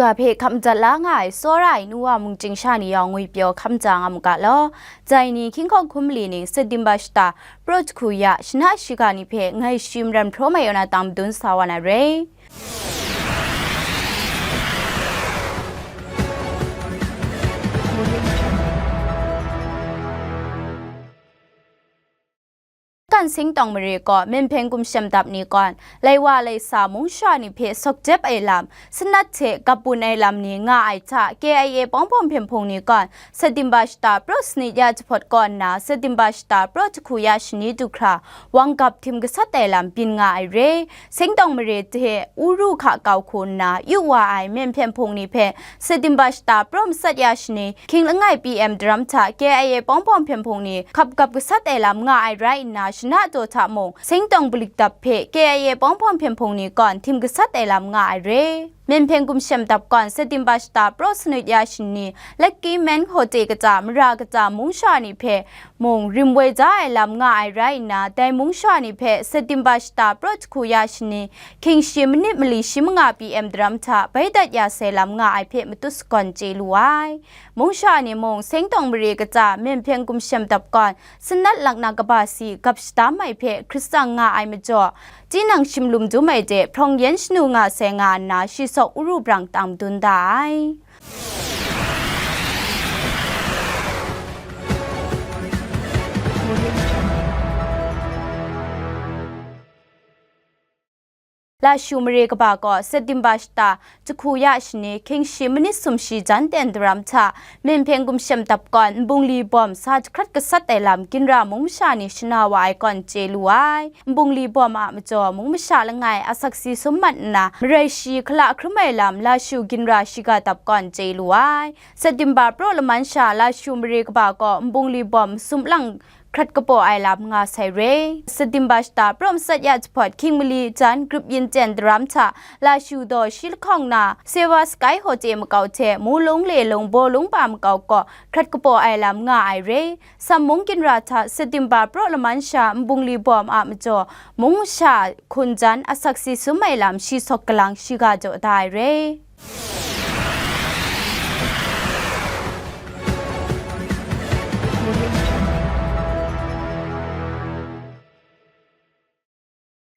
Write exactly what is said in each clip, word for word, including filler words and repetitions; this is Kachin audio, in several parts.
Ga hpe hkam jat la nga ai tsawra ai nu wa mung chyingsha ni yawng ngwipyaw hkam ja nga mu ga law. Dai ni hkying hkawng hkum mali ning September shata praw jahku ya shana shiga ni hpe ngai shi maram hpraw mai yaw na tang madun sa wa na re. Kan Singtawng mare kaw Minhpeng Gumshem dap ni kawn, lai wa lai sa mung sha ni hpe sawk jep ai lam, sanat hte gap bun ai lam ni nga ai hta, K I A pawng hpawng hpyen hpung ni kawn, September shata praw sanit ya jahpawt kaw nna, September shata praw jahku ya shani du hkra, wang gap htim gasat ai lam byin nga ai re. Singtawng mare hte Uru hka kau hku nna yu wa ai Minhpeng hpung ni hpe September shata praw matsat ya shani hkying langai P M daram hta K I A pawng hpawng hpyen hpung ni hkap gap gasat ai lam nga ai rai nna, shana jaw hta mung Singtawng balik dap hpe K I A pawng hpawng hpyen hpung ni kawn htim gasat ai lam nga ai re. Minhpeng Gumshem dap kawn September shata praw sanit ya shani Lucky Man Hotel kaja, mara kaja mung sha ni hpe mung rim woi ja ai lam nga ai rai nna, dai mung sha ni hpe September shata praw jahku ya shani hkying shi manit mali shi manga P M daram hta bai dat ya sai lam nga ai hpe matut sagawn chye lu ai. Mung sha ni mung Singtawng mare kaja Minhpeng Gumshem dap kawn sanat laknak kaba si gap shadam ai hpe hkrit tsang nga ai majaw, tinang shim lum dum ai de hprawng yen shanu nga sai nga nna shi sawk Uru brang tang madun da ai. Lashu mare kaba gaw September shata jahku ya shani hkying shi manit sumshi jan ten daram hta Minhpeng Gumshem dap kawn Nbungli bawm sa jahkrat gasat ai lam ginra mung masha ni shana wa ai kawn chye lu ai. Nbungli bawm a majaw mung masha langai asak si sum mat nna, marai shi hkala hkrum ai lam Lashu ginra shiga dap kawn chye lu ai. September praw laman sha Lashu mare kaba gaw Nbungli bawm sum lang hkrat kapaw ai lam nga sai re. September shata praw matsat ya jahpawt hkying mali jan grup yin ten daram hta Lashu daw shi lahkawng na Sewa Sky Hotel makau hte Mulung Lelung Bawlung pa makau kaw hkrat kapaw ai lam nga ai re. Sam mung ginra hta September praw laman sha Nbungli bawm a majaw mung masha hkun jan asak si sum ai lam shi sawk galang shiga jaw da ai re.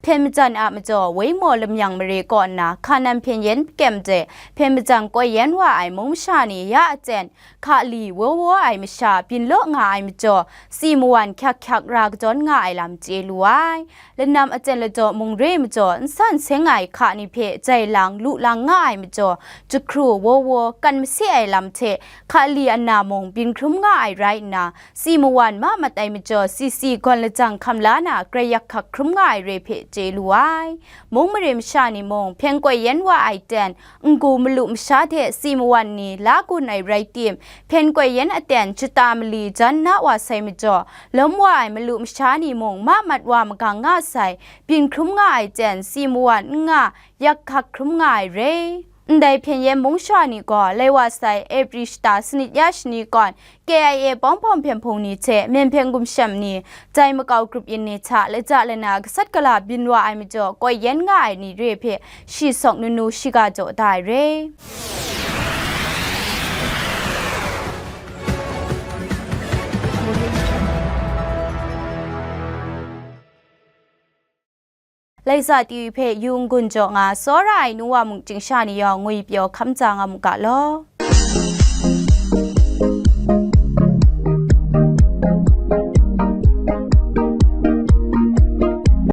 Hpyen majan a majaw, Waimaw lamyang mare kaw nna, Hkanan hpyen yen pakyem de, hpyen majan koi yen wa ai mung masha ni ya aten, hka li wo wo ai masha byin law nga ai majaw, si mawan hkyak hkyak ra kadawn nga ai lam chye lu ai. Lanam aten ladaw mung re majaw, nsan seng ai hka ni hpe jai lang, lu lang nga ai majaw, jahkru, wo wo, kan mase ai lam hte, hka li ana mung byin hkrum nga ai rai nna, si mawan ma mat ai majaw, si si gawn lajang hkam la na, grai yak hkak hkrum nga ai re hpe chye lu ai. Mung mare masha ni mung, hpyen koi yen wa ai ten, n-gu malu masha hte si mawan ni la gun ai rai tim, hpyen koi yen aten shata mali jan na wa sai majaw, lawm wa ai malu masha ni mung ma mat wa magang nga sai, byin hkrum nga ai ten, si mawan n nga, yak hkak hkrum nga ai re. Ndai hpyen yen mung sha ni gaw, lai wa sai April shata sanit ya shani kawn, K I A pawng hpawng hpyen hpung ni hte Minhpeng Gumshem ni, jai makau grup yin ni hta laja lana gasat gala byin wa ai majaw, koi yen nga ai ni re hpe shi sawk nunu shiga jaw da ai re. Laisa T V hpe yu n-gun jaw nga, tsawra ai nu wa mung chyingsha ni yawng ngwi pyaw hkam ja nga mu ga law.